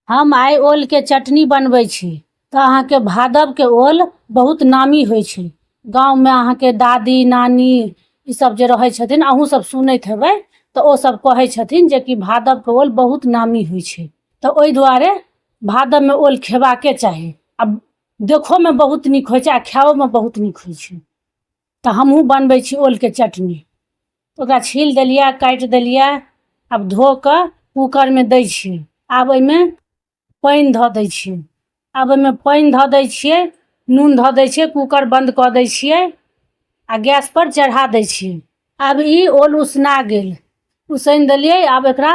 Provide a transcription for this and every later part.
हम आइ ओलके चटनी बनबै छी। तऽ अहाँके भादवके ओल बहुत नामी होइ छै। गाँवमे अहाँके दादी नानी ईसब जे रहै छथिन, अहूँ सब सुनैत हेबै, तऽ ओसब कहै छथिन जेकि भादवके ओल बहुत नामी होइ छै। तऽ ओहि दुआरे भादवमे ओल खेबाके चाही। आ देखहोमे बहुत नीक होइ छै आ खाइओमे बहुत नीक होइ छै। तऽ हमहूँ बनबै छी ओलके चटनी। ओकरा छील देलियै, काटि देलियै, आब धो कऽ कूकरमे दै छियै। आब ओहिमे पानि धऽ दै छियै। आब ओहिमे पानि धऽ दै छियै, नून धऽ दै छियै, कूकर बन्द कऽ दै छियै आ गैसपर चढ़ा दै छियै। आब ई ओल उसना गेल, उसनि देलियै। आब एकरा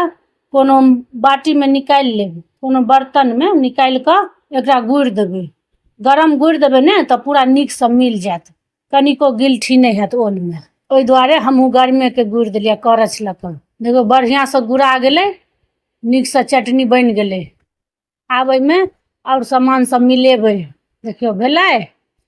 कोनो बाटीमे निकालि लेबै, कोनो बर्तनमे निकालि कऽ एकरा गुड़ि देबै। गरम गुड़ि देबै ने तऽ पूरा नीकसँ मिल जायत, कनिको गिलठी नहि हैत ओलमे। ओहि दुआरे हमहूँ गरमेके गुड़ि देलियै करछ लऽ कऽ। देखियौ, बढ़िआँसँ गुड़ा गेलै, नीकसँ चटनी बनि गेलै। आब एहिमे आओर सामान सब मिलेबै। देखियौ, भेलै।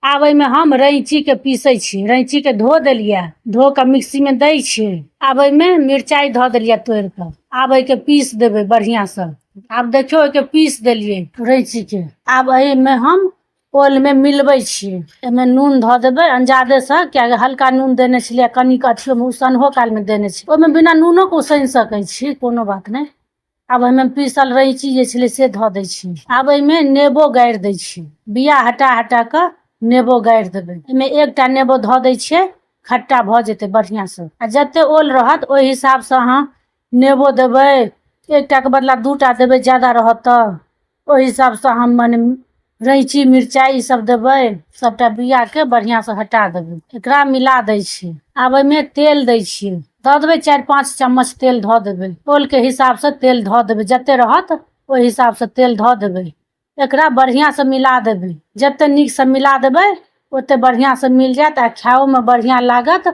आब एहिमे हम रैंचीके पीसै छी। रैंचीके धो देलियै, धो कऽ मिक्सीमे दै छियै। आब एहिमे मिरचाइ धऽ देलियै तोड़ि कऽ। आब एहिके पीस देबै बढ़िआँसँ। आब देखियौ, एहिके पीस देलियै रैंचीके। आब एहिमे हम ओलमे मिलबै छियै। एहिमे नून धऽ देबै अंजादेसँ, किएकि हल्का नून देने छलियै कनिक अथियोमे, उसनहो कालमे देने छी। ओहिमे बिना नूनोके उसनि सकै छी, कोनो बात नहि। आब एहिमे पीसल रैंची जे छलै से धऽ दै छी। आब एहिमे नेबो गाड़ि दै छी। बिया हटा हटा कऽ नेबो गाड़ि देबै। एहिमे एकटा नेबो धऽ दै छियै, खट्टा भऽ जेतै बढ़िआँसँ। आ जते ओल रहत ओहि हिसाबसँ अहाँ नेबो देबै। एकटाके बदला 2टा देबै, ज्यादा रहत तऽ ओहि हिसाबसँ हम मने रैँची, मिरचाइ ईसब देबै। सबटा बिआके बढ़िआँसँ हटा देबै। एकरा मिला दै छियै। आब एहिमे तेल दै छियै, धऽ देबै 4-5 चम्मच तेल धऽ देबै। ओलके हिसाबसँ तेल धऽ देबै, जते रहत ओहि हिसाबसँ तेल धऽ देबै। एकरा बढ़िआँसँ मिला देबै। जते नीकसँ मिला देबै ओते बढ़िआँसँ मिल जायत आ खाइओमे बढ़िआँ लागत।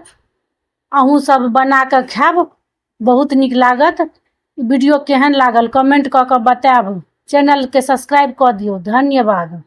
अहूँ सब बनाकऽ खायब, बहुत नीक लागत। वीडियो केहन लागल कमेंट कऽ कऽ बतायब। चैनलके सब्सक्राइब कऽ दियौ। धन्यवाद।